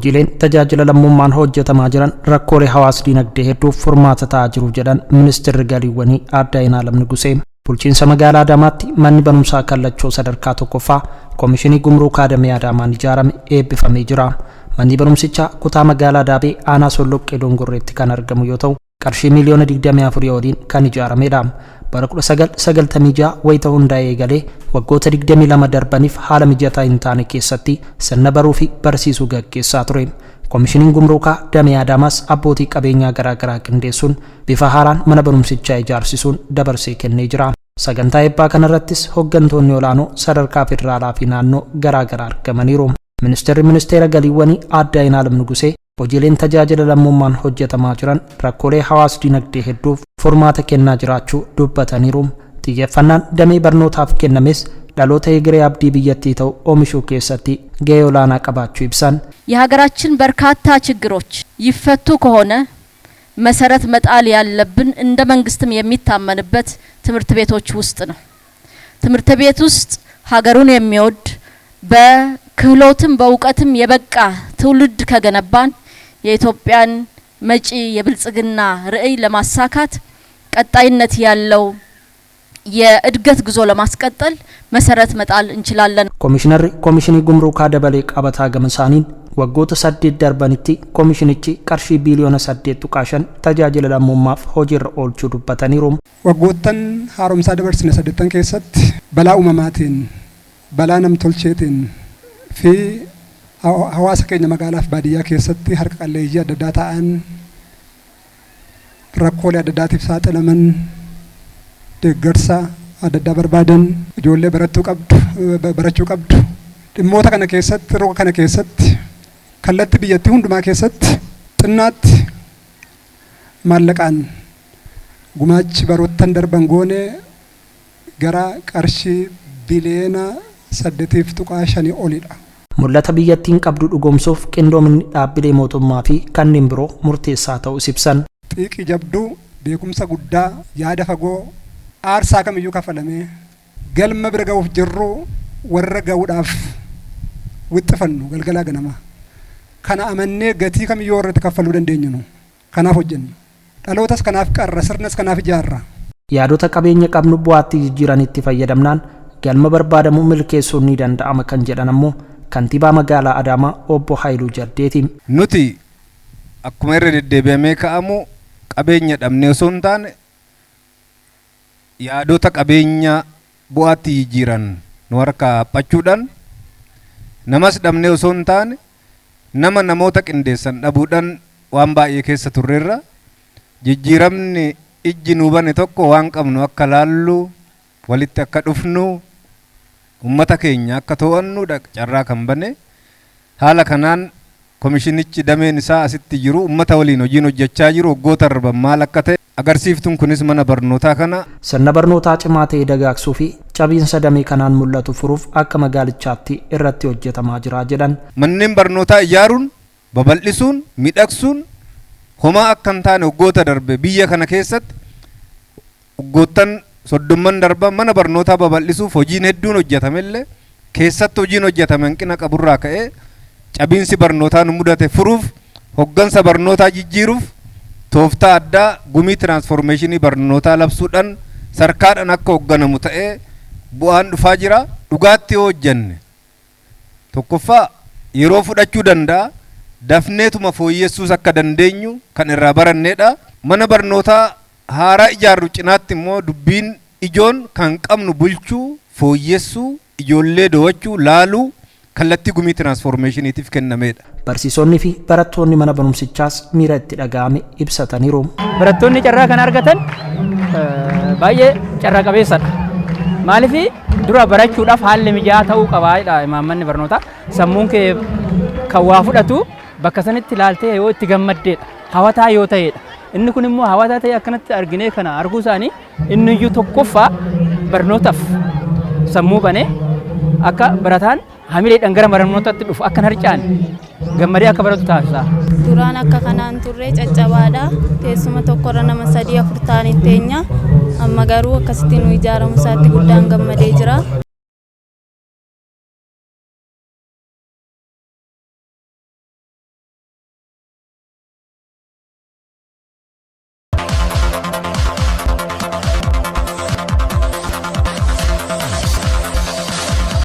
Hojiileen tajaajila lammummaan hojjetamaa jiran rakkoolee hawaas dinagdee hedduuf furmaata ta'aa jiru jedhan ministeerri galiiwwanii Aadde Ayinaalam Nigusee. Bulchiinsa magaalaa Adaamaatti manni barumsaa Kallachoo sadarkaa tokkoffaa Koomishinii Gumruukaa Damee Adaamaan ijaarame eebbifamee jira. Manni barumsichaa kutaa magaalaa Daabee aanaa Solloqqee Dongorreetti kan argamu yoo ta'u, qarshii miiliyoona 24 oliin kan ijaaramedha. Bara 1996 wayita hundaa'ee eegalee waggoota 22 darbaniif haala mijataa hin taane keessatti sirna baruu fi barsiisuu gaggeessaa ture. Koomishiniin Gumruukaa Damee Adaamaas abbootii qabeenyaa garaagaraa qindeessuun bifa haaraan mana barumsichaa ijaarsisuun dabarsee kennee jira. Sagantaa eebbaa kanarrattis hooggantoonni olaanoo sadarkaa federaalaa fi naannoo garaagaraa argamaniiru. Ministeerri Ministeera Galiiwwanii Aadde Ayinaalam Nugusee hojiileen tajaajila lammummaan hojjetamaa jiran rakkoolee hawaas dinagdee hedduuf furmaata kennaa jiraachuu dubbataniiru. Xiyyeeffannaan damee barnootaaf kennames dhaloota egeree abdii biyyattii ta'u oomishuu keessatti gahee olaanaa qabaachuu ibsan. የሀገራችን በርካታ ችግሮች ይፈቱ ከሆነ መሰረት መጣል ያለብን እንደ መንግስትም የሚታመንበት ትምህርት ቤቶች ውስጥ ነው። ትምህርት ቤት ውስጥ ሀገሩን የሚወድ በክህሎትም በእውቀትም የበቃ ትውልድ ከገነባን የኢትዮጵያን መጪ የብልጽግና ራዕይ ለማሳካት ቀጣይነት ያለው የእድገት ጉዞ ለማስቀጠል መሰረት መጣል እንችላለን። Koomishinarri Koomishinii Gumruukaa Dabalee Qabataa gama isaaniin waggoota 8 darbanitti koomishinichi qarshii biiliyoona 8.5 tajaajila lammummaaf hojiirra oolchuu dubbataniiru. Waggoottan haaromsaa dabarsine saddeettan keessatti balaa uumamaatiin, balaa namtolcheetiin fi hawaasa keenya magaalaaf baadiyyaa keessatti harka qalleeyyii adda addaa ta'an, rakkoolee adda addaatiif saaxilaman, deeggarsa adda addaa barbaadan, ijoollee barattuu qabdu, barachuu qabdu, dhimmoota kana keessatti, roga kana keessatti, kallattii biyyattii hundumaa keessatti xinnaatti maallaqaan gumaachi baroottan darban goone gara qarshii biliyeena 8.5 olidha. Mul'ata biyyattiin qabdu dhugoomsuuf qindoominni dhaabbilee mootummaa fi kanneen biroo murteessaa ta'uu ibsan. Xiiqii jabduu, beekumsa guddaa, yaada fagoo, aarsaa kamiyyuu kafalamee galma bira ga'uuf jirru warra ga'uudhaaf wixxifannu galgalaa ganama. Kana amannee gatii kamiyyuu irratti kaffaluu dandeenyu nu. Kanaaf hojjennu. Dhalootas kanaaf qarra, sirnas kanaaf ijaarra. Yaadota qabeenya qabnu bu'aatti jijjiiran itti fayyadamnaan galma barbaadamu milkeessuun ni danda'ama kan jedhan ammoo kantiibaa magaalaa Adaamaa obbo Haayiluu Jaddeeti. Nuti akkuma irra deddeebi'amee ka'amu qabeenya dhabnee osoo hin taane yaadota qabeenya bu'aatti jijjiiran nu harkaa haphachuudhaan, namas dhabnee osoo hin taane nama namoota qindeessan dhabuudhaan waan baay'ee keessa turreerra. Jijjiiramni ijji nuu bane tokko waan qabnu akka laallu, walitti akka dhufnu, ummata keenya akka to'annu carraa kan bane. Haala kanaan komishinichi dameen isaa asitti jiru ummata waliin hojiin hojjechaa jiru waggoota darban maal akka ta'e agarsiiftuun kunis mana barnootaa kana. Sirna barnootaa cimaa ta'e dagaagsuu fi cabiinsa damee kanaan mul'atu furuuf akka magaalichaatti irratti hojjetamaa jira jedhan. Manneen barnootaa ijaaruun, babal'isuun, miidhagsuun homaa akka hin taane waggoota darbe biyya kana keessatti waggoottan 30n darban mana barnootaa babal'isuuf hojiin hedduun hojjetamellee, keessatti hojiin hojjetame hanqina qaburraa ka'ee cabiinsi barnootaa nu mudate furuuf, hoggansa barnootaa jijjiiruuf tooftaa addaa gumii tiraansformeeshinii barnootaa labsuudhaan sarkaadhaan akka hogganamu ta'ee bu'aan dhufaa jira. Dhugaatti yoo hojjenne, tokkoffaa yeroo fudhachuu danda'a, dafneetuma fooyyessuus akka dandeenyu kan irraa baranneedha. Mana barnootaa haaraa ijaarru cinaatti immoo dubbiin ijoon kan qabnu bulchuu, fooyyessuu, ijoollee do'achuu, laaluu kallattii gumii tiraansformeeshiniitiif kennameedha. Barsiisonni fi barattoonni mana barumsichaas miira itti dhaga'ame ibsataniiru. Barattoonni carraa kana argatan baay'ee carraa qabeessadha. Maaliif, dura barachuudhaaf haalli mijaa'aa ta'uu qabaadha imaammanni barnootaa. Sammuun kee kan waa fudhatu bakka sanitti ilaaltee yoo itti gammaddeedha. Hawataa yoo ta'edha. Inni kun immoo hawataa ta'e akkanatti arginee kana arguu isaanii inni iyyuu tokkoffaa barnootaaf sammuu banee akka barataan hamileedhaan gara barnootaatti dhufu, akka hin harcaane, gammadee akka baratu taasisa. Duraan akka kanaan turre, caccabaadha. Teessuma tokkorra nama sadii afur ta'anii teenya. Amma garuu akkasitti nu ijaaramu isaatti guddaan gammadee jira.